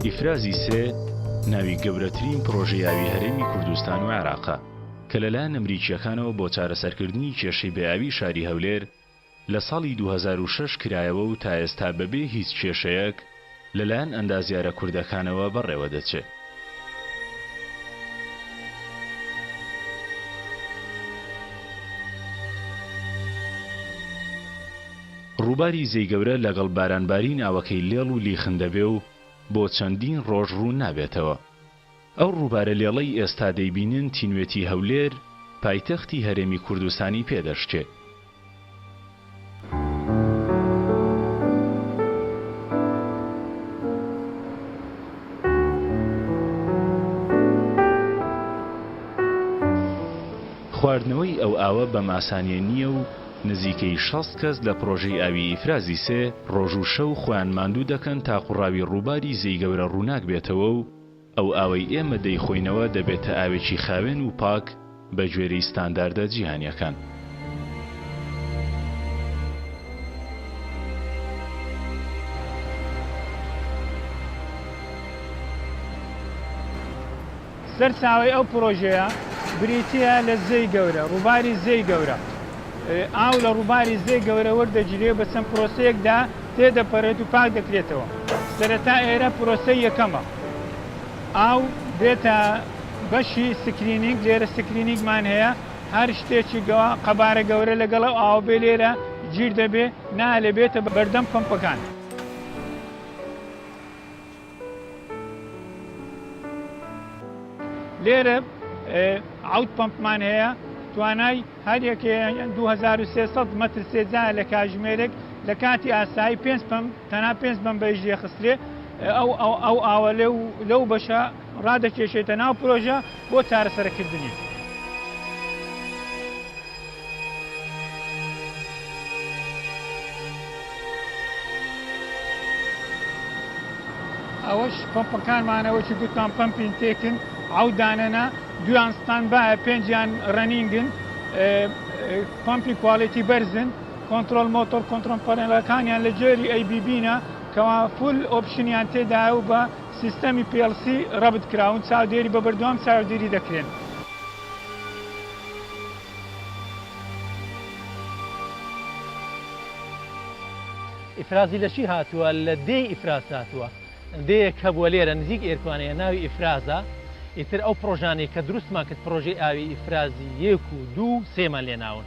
ئیفرازی سێ ناوی گەورەترین پڕۆژەی ئاوی هەرێمی کوردستان و عێراقە کە لەلایەن ئەمریکییەکانەوە بۆ چارەسەرکردنی کێشەی بێئاوی شاری هەولێر لە ساڵی 2006 کرایەوە و تا ئێستا بەبێ هیچ کێشەیەک لەلایەن ئەندازیارە کوردەکانەوە بەڕێوەدەچێ. ڕووباری زێی گەورە لەگەڵ بارانبارین ئاوەکەی لێڵ و لیخن دەبێ و بۆ چەندین ڕۆژ ڕوون نابێتەوە. ئەو ڕووبارە لێڵەی ئێستا دەیبینن تینوێتی هەولێر، پایتەختی هەرێمی کوردستانی پێ دەشکێ. خواردنەوەی ئەو ئاوە بەم ئاسانییە نییە و نزیکەی 60 کەس لە پڕۆژەی ئاوی ئیفرازی سێ ڕۆژ و شەو خۆیان ماندوو دەکەن تا قوڕاوی ڕووباری زێی گەورە ڕووناک بێتەوە و ئەو ئاوەی ئێمە دەیخۆینەوە دەبێتە ئاوێکی خاوێن و پاک بە گوێرەی ستانداردە جیهانیەکان. سەرچاوەی ئەو پرۆژەیە بریتییە لە زێی گەورە، ڕووباری زێی گەورە. ئاو لە ڕووباری زێی گەورە وەردەگیرێ و بە چەند پرۆسەیەکدا تێدەپەرێت و پاک دەکرێتەوە. سەرەتا ئێرە پرۆسەی یەکەمە. ئاو دێتە بەشی screening، لێرە screening مان هەیە، هەر شتێکی قەبارە گەورە لەگەڵ ئەو ئاوە بێ لێرە گیر دەبێ، نالێ بێتە بەردەم پەمپەکان. لێرە عەوت پەمپمان هەیە توانای هەر یەکەیان 2300 مەتر سێجا لە کاژمێرێک لە کاتی ئاسایی پێنج پەمپ تەنها پێنج پەمپ بەیش لێخسترێ ئەو ئەو ئاوە لەو لەو بەشە ڕادەکێشێتە ناو پرۆژە بۆ چارەسەرکردنی. ئەوەش پەمپەکانمانە وەکی گوتمان پەمپین تێکن عەو دانەنا دویان stand by ە پێنجیان running ن پەمپی quality بەرزن کۆنترۆل مۆتۆر کۆنترۆل پەنێلەکانیان لە جۆری ئەی بی بینە کەوا full option یان تێدایە و بە سیستەمی PLC ڕەبت کراون چاودێری بە بەردەوام چاودێری دەکرێن. ئیفرازی لە چی هاتووە؟ لە دێی ئیفراز هاتووە. دێیەک هەبووە لێرە نزیک ئێرکوانەیە ناوی ئیفرازە. ئیتر ئەو پڕۆژانەی کە دروستمان کرد پڕۆژەی ئاوی ئیفرازی یەک و دوو و سێمان لێ ناون.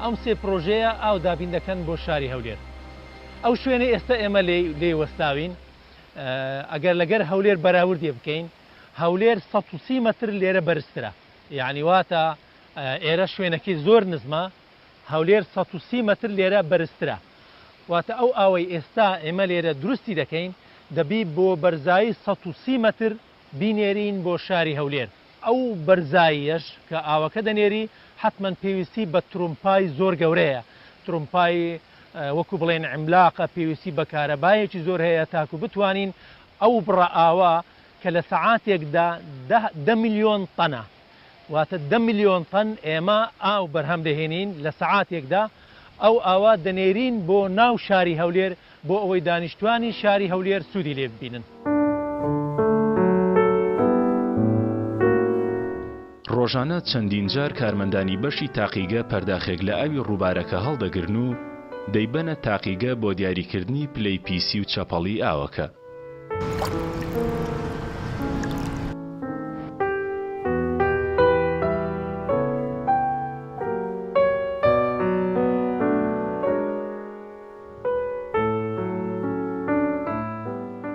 ئەم سێ پڕۆژەیە ئاو دابین دەکەن بۆ شاری هەولێر. ئەو شوێنەی ئێستا ئێمە لێی لێی وەستاوین ئەگەر لەگەر هەولێر بەراوردێ بکەین هەولێر 130 مەتر لێرە بەرزترە. یانی واتە ئێرە شوێنەکەی زۆر نزمە هەولێر 130 مەتر لێرە بەرزترە واتە ئەو ئاوەی ئێستا ئێمە لێرە دروستی دەکەین دەبی بۆ بەرزایی 130 مەتر بینێرین بۆ شاری هەولێر. ئەو بەرزاییەش کە ئاوەکە دەنێری حەتمەن پێویستی بە ترومپای زۆر گەورەیە، ترومپای وەکو بڵێن عیملاقە، پێویستی بە کارەبایەکی زۆر هەیە تاکو بتوانین ئەو بڕە ئاوە کە لە سەعاتێکدا دە دە ملیۆن تەنە، واتە دە ملیۆن تەن ئێمە ئاو بەرهەم دەهێنین لە سەعاتێکدا، ئەو ئاوە دەنێرین بۆ ناو شاری هەولێر بۆ ئەوەی دانیشتوانی شاری هەولێر سوودی لێ ببینن. ڕۆژانە چەندین جار کارمەندانی بەشی تاقیگە پەرداخێک لە ئاوی ڕووبارەکە هەڵدەگرن و دەیبەنە تاقیگە بۆ دیاریکردنی پلەی پیسی و چەپەڵی ئاوەکە.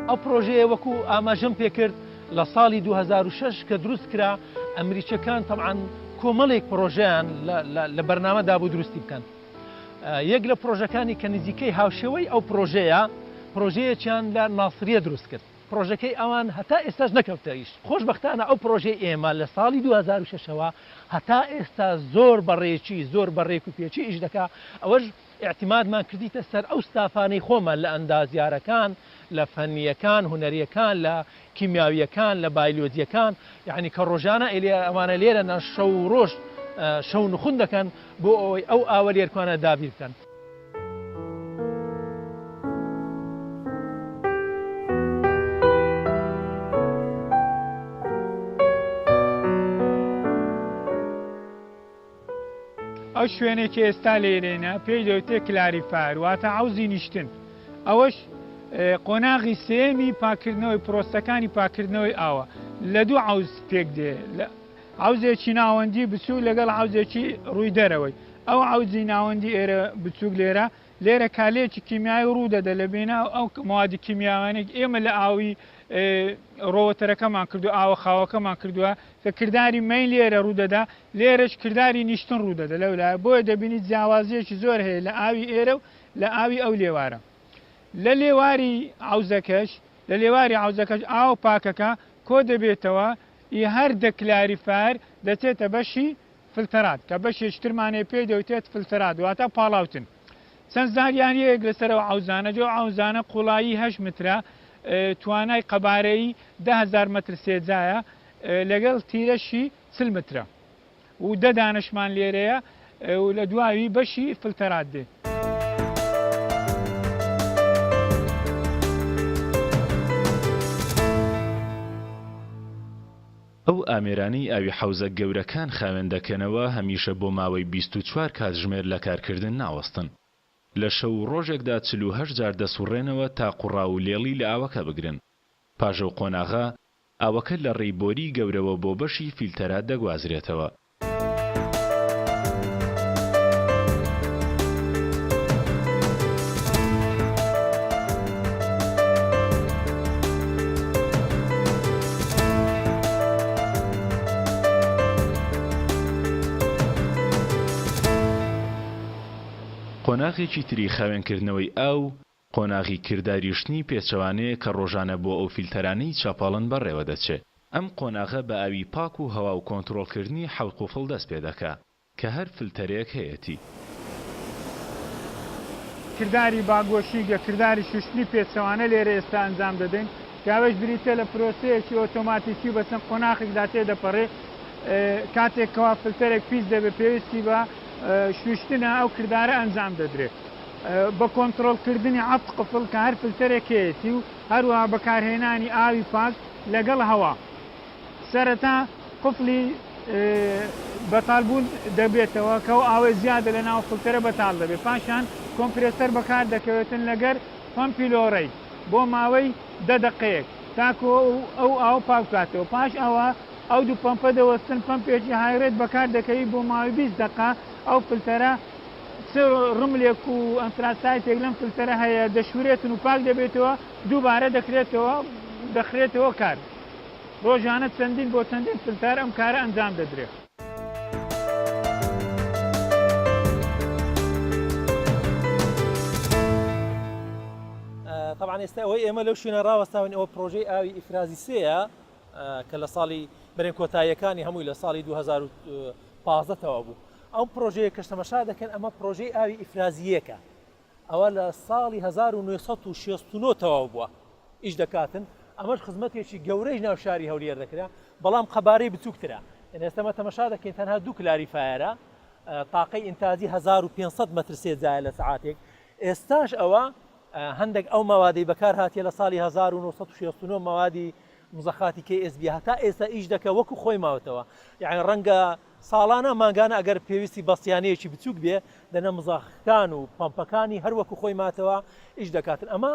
ئەو پرۆژەیە وەکو ئاماژەم پێکرد لە ساڵی 2006 کە دروست کرا ئەمریکیەکان تەبعەن کۆمەڵێک پرۆژەیان لە بەرنامەدا بوو دروستی بکەن یەک لە پرۆژەکانی کە نزیکەی هاوشێوەی ئەو پرۆژەیە پرۆژەیەکیان لە ناسریە دروست کرد پرۆژەکەی ئەوان هەتا ئێستاش نەکەوتە ئیش خۆشبەختانە ئەو پرۆژەی ئێمە لە ساڵی 2006 ەوە هەتا ئێستا زۆر بە ڕێکی زۆر بە ڕێک و پێکی ئیش دەکا ئەوەش ئیعتیمادمان کردیتە سەر ئەو ستافانەی خۆمان لە ئەندازیارەکان، لە فەنییەکان، هونەرییەکان، لە کیمیاوییەکان، لە بایلۆجییەکان، یەعنی کە ڕۆژانە ئەوانە لێرەنە شەو و ڕۆژ شەو نخون دەکەن بۆ ئەوەی ئەو ئاوە لێرکوانە دابین بکەن. ئەو شوێنەی کە ئێستا لێرەینە پێی دەوترێت clarifier واتە عەوزی نیشتن. ئەوەش قۆناغی سێیەمی پاککردنەوەی پرۆسەکانی پاککردنەوەی ئاوە لە دوو عەوز پێک دێ عەوزێکی ناوەندی بچووک لەگەڵ عەوزێکی ڕووی دەرەوەی ئەو عەوزی ناوەندی ئێرە بچووک لێرە لێرە کارلێکی کیمیایی ڕوو دەدە لە بێنا ئەو موادی کیمیاوانەی ئێمە لە ئاوی ڕۆوەتەرەکەمان کردو ئاوە خاوەکەمان کردووە کە کرداری مەین لێرە ڕوو دەدا لێرەش کرداری نیشتن ڕوو دەدە لەولایە بۆیە دەبینی جیاوازیەکی زۆر هەیە لە ئاوی ئێرە و لە ئاوی ئەو لێوارە. لە لێواری عەوزەکەش لە لێواری عەوزەکەش ئاوە پاکەکە کۆ دەبێتەوە ی هەر دە clarifier دەچێتە بەشی فلتەرات کە بەشێکی ترمان هەیە پێی دەوترێت فلتەرات واتە پاڵاوتن. چەند زانیارییەک لەسەر ئەو عەوزانە جۆ عەوزانە قوڵایی هەشت مترە توانای قەبارەیی 10,000 مەتر سێجایە لەگەڵ تیرەشی 40 مترە. و دە دانەشمان لێرەیە و لە دواوی بەشی فلتەرات دێ. ئەو ئامێرانەی ئاوی حەوزە گەورەکان خاوێن دەکەنەوە هەمیشە بۆ ماوەی 24 کاتژمێر لە کارکردن ناوەستن. لە شەو و ڕۆژێکدا 48 جار دەسوڕێنەوە تا قوڕاو و لێڵی لە ئاوەکە بگرن. پاش ئەو قۆناغە، ئاوەکە لە ڕێی بۆری گەورەوە بۆ بەشی فیلتەرات دەگوازرێتەوە. قۆناغێکی تری خاوێنکردنەوەی ئاو قۆناغی کرداری شتنی پێچەوانەیە کە ڕۆژانە بۆ ئەو فیلتەرانەی چەپەڵن بەڕێوە دەچێ. ئەم قۆناغە بە ئاوی پاک و هەوا و کۆنتڕۆڵکردنی حەوت قوفڵ دەست پێ دەکا کە هەر فلتەرێک هەیەتی. کرداری باگۆشینگ یا کرداری شوشتنی پێچەوانە لێرە ئێستا ئەنجام دەدەین کە ئەوەش بریتیە لە پرۆسەیەکی ئۆتۆماتیکی و بە چەند قۆناخێکدا تێدەپەڕێ کاتێک کەوا فلتەرێک پیس دەبێت پێویستی بە شوشتنە ئەو کردارە ئەنجام دەدرێت. بە کۆنتڕۆڵکردنی عەفت قفڵ کە هەر فلتەرێک هەیەتی و هەروەها بەکارهێنانی ئاوی پاک لەگەڵ هەوا سەرەتا قفڵی بەتاڵبوون دەبێتەوە کە ئەو ئاوەی زیادە لە ناو فلتەرە بەتاڵ دەبێت پاشان کۆمپرێسەر بەکار دەکەوێتن لەگەر پەمپی لۆڕەی بۆ ماوەی دە دەقەیەک تاکو ئەو ئاوە پاک بکاتەوە پاش ئەوە ئەو دوو پەمپە دەوەستن پەمپێکی high rate بەکار دەکەوی بۆ ماوەی 20 دەقە ئەو فلتەرە چ ڕملێک و ئەنتراسایتێک لەم فلتەرە هەیە دەشورێتن و پاک دەبێتەوە دووبارە دەکرێتەوە دەخرێتەوە کار. ڕۆژانە چەندین بۆ چەندین فلتەر ئەم کارە ئەنجام دەدرێت. تەبعەن ئێستا ئەوەی ئێمە لەو شوێنە ڕاوەستاوین ئەوە پرۆژەی ئاوی ئیفرازی سێیە کە لە ساڵی بەرێن کۆتاییەکانی هەمووی لە ساڵی 2015 تەواو بوو. ئەو پرۆژەیە کە تەمەشا دەکەن ئەمە پرۆژەی ئاوی ئیفرازی یەکە ئەوە لە ساڵی 1969 تەواو بووە ئیش دەکاتن ئەمەش خزمەتێکی گەورەی ناو شاری هەولێر دەکرا بەڵام قەبارەی بچووکترە ئێستا مە تەمەشا دەکەین تەنها دوو clarifier ە تاقەی ئینتاجی 1500 مەتر سێجایە لە سعاتێک ئێستاش ئەوە هەندێک ئەو مەوادەی بەکار هاتیە لە ساڵی 1969 مەوادی مزەخاتی KSB هەتا ئێستا ئیش دەکە وەکو خۆی ماوەتەوە یعنی ڕەنگە ساڵانە مانگانە ئەگەر پێویستی بە سیانەیەکی بچووک بێ دەنا مزاخەکان و پەمپەکانی هەر وەکو خۆی ماتەوە ئیش دەکاتن ئەمە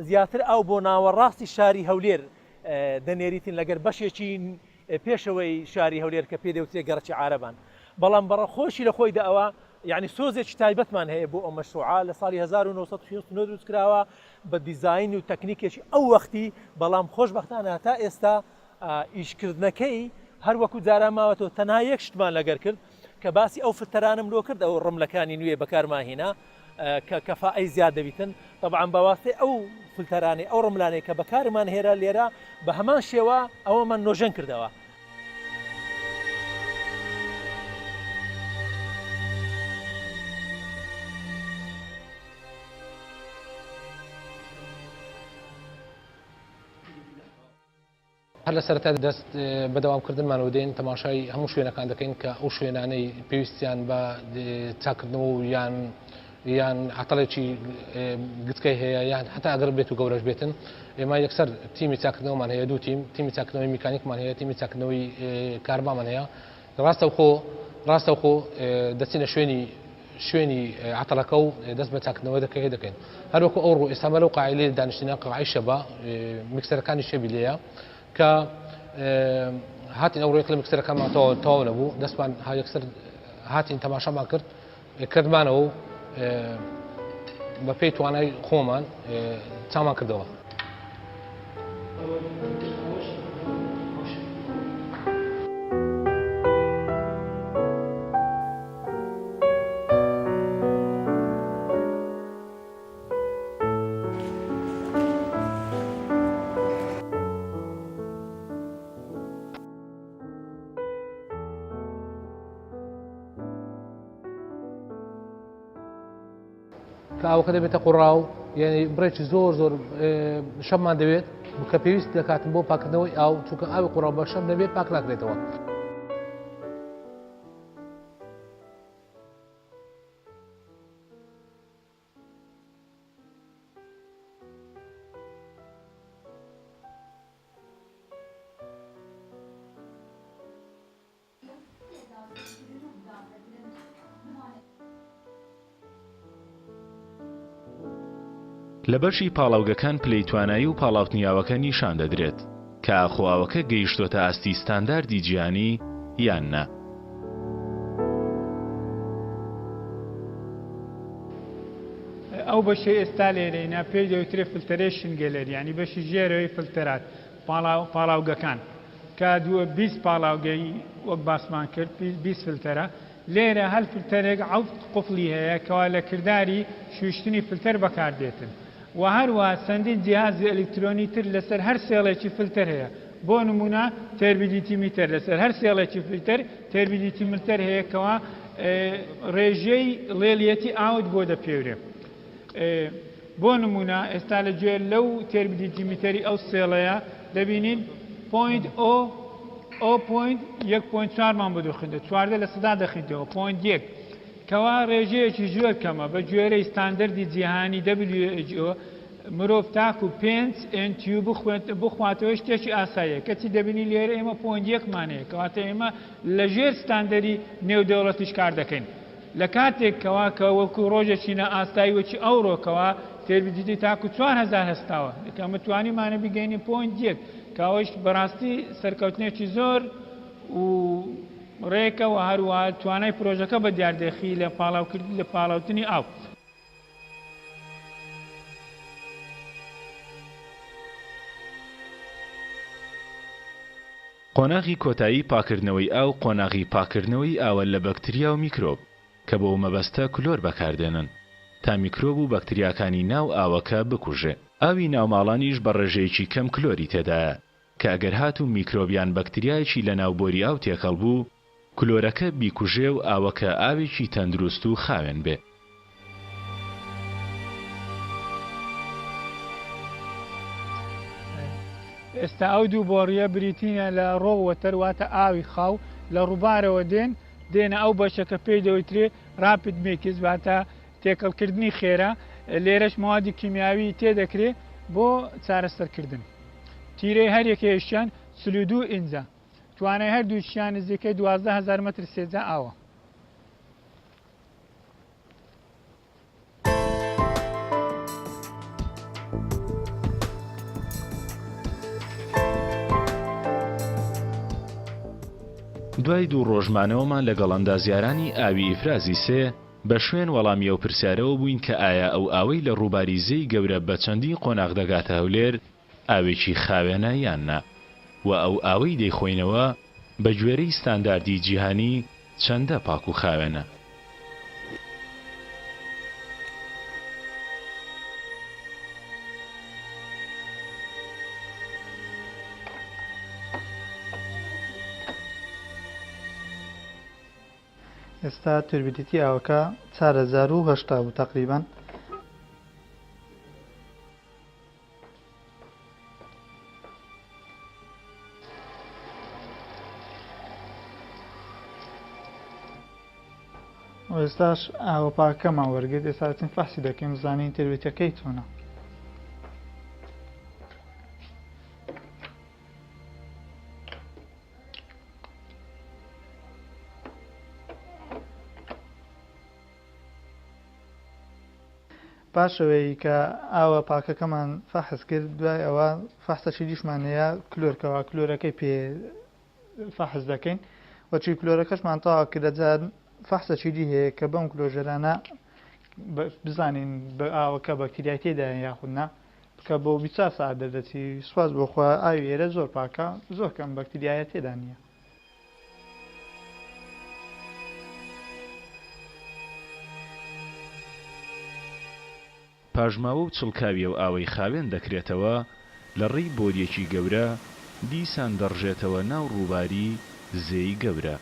زیاتر ئاو بۆ ناوەڕاستی شاری هەولێر دەنێریتن لەگەر بەشێکی پێشەوەی شاری هەولێر کە پێ دەوترێ گەڕەکی عارەبان بەڵام بەڕە خۆشی لە خۆیدا ئەوە یعنی سۆزێکی تایبەتمان هەیە بۆ ئەو مەشروعە لە ساڵی 1969 دروست کراوە بە دیزاین و تەکنیکێکی ئەو وەختی بەڵام خۆشبەختانە هەتا ئێستا ئیشکردنەکەی هەر وەکو جاران ماوەتەوە تەنها یەک شتمان لەگەر کرد کە باسی ئەو فلتەرانم لۆ کرد ئەو ڕملەکانی نوێ بەکارمان هینا کە کەفائەی زیاد دەبیتن طبعا بەواسطەی ئەو فلتەرانەی ئەو ڕملانەی کە بەکارمان هێرا لێرە بە هەمان شێوە ئەوەمان نۆژەن کردەوە. هەر لە سەرەتا دەست بە دەوامکردنمانەوە دێین تەماشای هەموو شوێنەکان دەکەین کە ئەو شوێنانەی پێویستیان بە چاکردنەوە و یان یان عەتەڵێکی گچکەی هەیە یان هەتا ئەگەر بێت و گەورەش بێتن ئێمە یەکسەر تیمی چاکردنەوەمان هەیە دوو تیم تیمی چاکردنەوەی میکانیکمان هەیە تیمی چاکردنەوەی کاربامان هەیە ڕاستەوخۆ ڕاستەوخۆ دەچینە شوێنی شوێنی عەتەڵەکە و دەست بە چاکردنەوە دەکەی دەکەین هەروەکو ئەوڕۆ ئێستا مە لەو قاعەی لێ دانیشتینە قاعەی شەبا میکسەرەکانی شەبی لێیە کە هاتین ئەوڕۆ یەک لە میکسەرەکانمان تەواو تەواو نەبوو دەستمان یەکسەر هاتین تەماشامان کرد کردمانەوە و بە پێی توانای خۆمان چامان کردەوە. کە ئاوەکە دەبێتە قوڕاو یعنی بڕێکی زۆر زۆر شەممان دەوێت کە پێویست دەکاتن بۆ پاکردنەوەی ئاو چونکە ئاوی قوڕاو بە شەم نەبێت پاک ناکرێتەوە. لە بەشی پاڵاوگەکان پلەی توانایی و پاڵاوتنی ئاوەکە نیشان دەدرێت کە ئاخۆ ئاوەکە گەیشتۆتە ئاستی ستانداردی جیهانی یان نا. ئەو بەشەی ئێستا لێرەینە پێی دەوترێ filtration gallery یانی بەشی ژێرەوەی فلتەرات پاڵاوگەکان کە 20 پاڵاوگەی وەک باسمان کرد 20 فلتەرە لێرە هەر فلتەرێک عەوت قفڵی هەیە کەوا لە کرداری شوشتنی فلتەر بەکاردێتن وە هەروەها چەندین جیهازی ئەلیکترۆنی تر لەسەر هەر cell ێکی فلتەر هەیە بۆ نمونە turbidity meter لەسەر هەر cell ێکی فلتەر turbidity meter هەیە کەوا ڕێژەی ڵێلیەتی ئاوت بۆ دەپێورێ بۆ نمونە ئێستا لە گوێ لەو turbidity meter ی ئەو cell ەیە دەبینین point o o point یەک point چوارمان بۆ دەخوێندەوە 14 لە سەدا دەخوێندەوە point یەک کەوا ڕێژەیەکی زۆر کەمە بە گوێرەی ستاندەردی جیهانی WHO مرۆڤ تاکو پێنج NTU بخواتەوە شتێکی ئاساییە کەچی دەبینی لێرە ئێمە point یەکمان هەیە کەواتە ئێمە لە ژێر ستاندەری نێودەوڵەتیش کار دەکەین لە کاتێک کەوا کە وەکو ڕۆژێکی نائاسایی وەکی ئەوڕۆ کەوا turbidity تاکو 4000 هەستاوە کە ئەمە توانیمانە بگەینین point یەک کە ئەوەش بەڕاستی سەرکەوتنێکی زۆر و ڕێکە و هەروەها توانای پرۆژەکە بە دیار دەخی لە پاڵاوکردن لە پاڵاوتنی ئاو. قۆناغی کۆتایی پاکردنەوەی ئاو قۆناغی پاکردنەوەی ئاوە لە بەکتریا و میکرۆب، کە بۆ مەبەستە کلۆر بەکاردێنن تا میکرۆب و بەکتریاکانی ناو ئاوەکە بکوژێ. ئاوی ناوماڵانیش بە ڕێژەیەکی کەم کلۆری تێدایە، کە ئەگەر هاتوو میکرۆب یان بەکتریایەکی لەناو بۆری ئاو تێکەڵ بوو، کلۆرەکە بیکوژێ و ئاوەکە ئاوێکی تەندروست و خاوێن بێ. ئێستا ئەو دوو بۆڕییە بریتینە لە raw water واتە ئاوی خاو لە ڕووبارەوە دێن، دێنە ئەو بەشە کە پێی دەوترێ rapid mix واتە تێکەڵکردنی خێرا، لێرەش مەوادی کیمیاوی تێدەکرێ بۆ چارەسەرکردن. تیرەی هەر یەکەیەشیان 42 ئینجە. توانای هەردووکیان نزیکەی 12 هەزار مەتر سێجا ئاوە. دوای دوو ڕۆژ مانەوەمان لەگەڵ ئەندازیارانی ئاوی ئیفرازی سێ، بە شوێن وەڵامی ئەو پرسیارەوە بووین کە ئایا ئەو ئاوەی لە ڕووباری زێی گەورە بە چەندین قۆناغ دەگاتە هەولێر ئاوێکی خاوێنە یان نا؟ وە ئەو ئاوەی دەیخۆینەوە بە گوێرەی ستانداردی جیهانی چەندە پاک و خاوێنە؟ ئێستا turbidity ئاوەکە 4080 بوو تەقریبەن. ئێستاش ئاوە پاکەمان وەرگرت ئێستا دەچین فەحسی دەکەین بزانین turbidity ەکەی چۆنە. پاش ئەوەی کە ئاوە پاکەکەمان فەحس کرد دوای ئەوە فەحسەکی دیشمان هەیە کلۆر کەوا کلۆرەکەی پێ فەحس دەکەین وەچی کلۆرەکەشمان تەواو کرد ئەجار فەحسەکی دی هەیە کە بەم کلۆژەرانە بزانین بە ئاوەکە بەکتریای تێدایە یاخود نا کە بۆ 24 سەعات دەردەچی سوپاس بۆ خوا ئاوی ئێرە زۆر پاکە زۆر کەم بەکتریایە تێدا نییە. پاشماوە و چڵکاوی ئەو ئاوەی خاوێن دەکرێتەوە، لە ڕێی بۆرییەکی گەورە، دیسان دەڕژێتەوە ناو ڕووباری زێی گەورە.